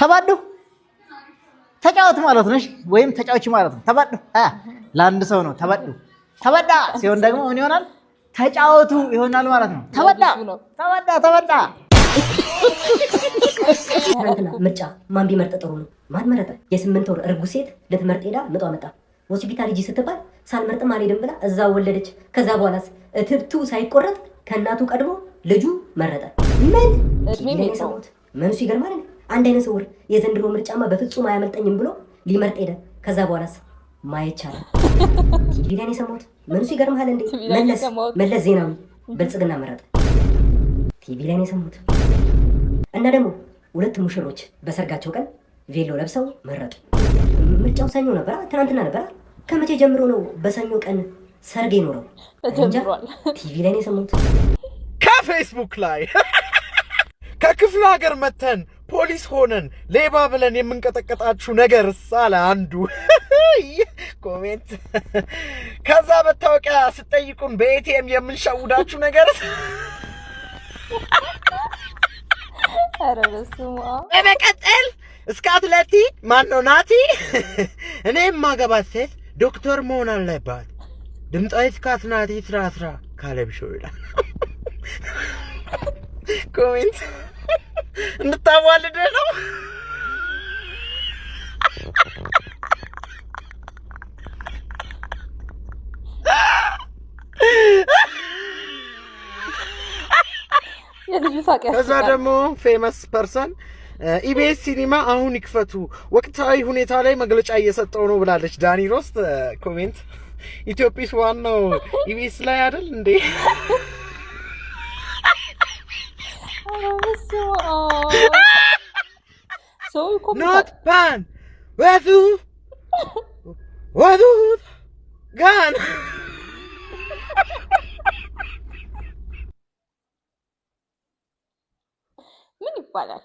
Taphadhu ተጫወት ማለት ነው። እሺ ወይም ተጫዋች ማለት ነው። Taphadhu ለአንድ ሰው ነው። Taphadhu። Taphadhaa ሲሆን ደግሞ ምን ይሆናል? ተጫወቱ ይሆናል ማለት ነው። Taphadhaa taphadhaa taphadhaa። ትናንትና ምርጫ ማን ቢመርጥ ጥሩ ነው? ማን መረጠ? የ8 ወር እርጉዝ ሴት ልትመርጥ ሄዳ ምጧ መጣ። ሆስፒታል ሂጂ ስትባል ሳልመርጥም አልሄድም ብላ እዛ ወለደች። ከዛ በኋላስ እትብቱ ሳይቆረጥ ከእናቱ ቀድሞ ልጁ መረጠ። ምን እድሜም ቲቪ ላይ ነው የለውም። የሰማሁት። ምንሱ ይገርማል። አንድ አይነ ስውር የዘንድሮ ምርጫማ በፍጹም አያመልጠኝም ብሎ ሊመርጥ ሄደ። ከዛ በኋላስ ማየት ቻለ። ቲቪ ላይ ነው የሰማሁት። ምንሱ ይገርምሃል እንዴ? ቲቪ ላይ ነው መለስ የሰማሁት። መለስ ዜናዊ ብልጽግና መረጠ። ቲቪ ላይ ነው የሰማሁት። እና ደግሞ ሁለት ሙሽሮች በሰርጋቸው ቀን ቬሎ ለብሰው መረጡ። ምርጫው ሰኞ ነበራ፣ ትናንትና ነበራ። ከመቼ ጀምሮ ነው በሰኞ ቀን ሰርግ የኖረው? እንጃ። ተጀምሯል። ቲቪ ላይ ነው የሰማሁት። ከፌስቡክ ላይ ከክፍለ ሀገር መተን ፖሊስ ሆነን ሌባ ብለን የምንቀጠቀጣችሁ ነገር አለ አንዱ comment። ከዛ መታወቂያ ስትጠይቁን በ ATM የምንሸውዳችሁ ነገርስ። ኧረ በስመ አብ። በመቀጠል እስከ አትለቲ ማን ነው ናቲ፣ እኔ የማገባት ሴት ዶክተር መሆን አለባት። ድምፃዊ እስካት ናቲ ስራ ስራ ካለብሾ ይላል comment። እንድታዋልድ ነው። የልጁ ሳቅ ከዛ ያስቃል። ደግሞ famous person ኢቢኤስ ሲኒማ አሁን ይክፈቱ፣ ወቅታዊ ሁኔታ ላይ መግለጫ እየሰጠው ነው ብላለች። ዳኒ ሮስት comment ኢትዮጲስ ዋናው ኢቢኤስ ላይ አይደል እንዴ? ኧረ በስመ አብ። ሰው ይኮምታል። Not ፓን ወቱ ወቱ ጋን። ምን ይባላል?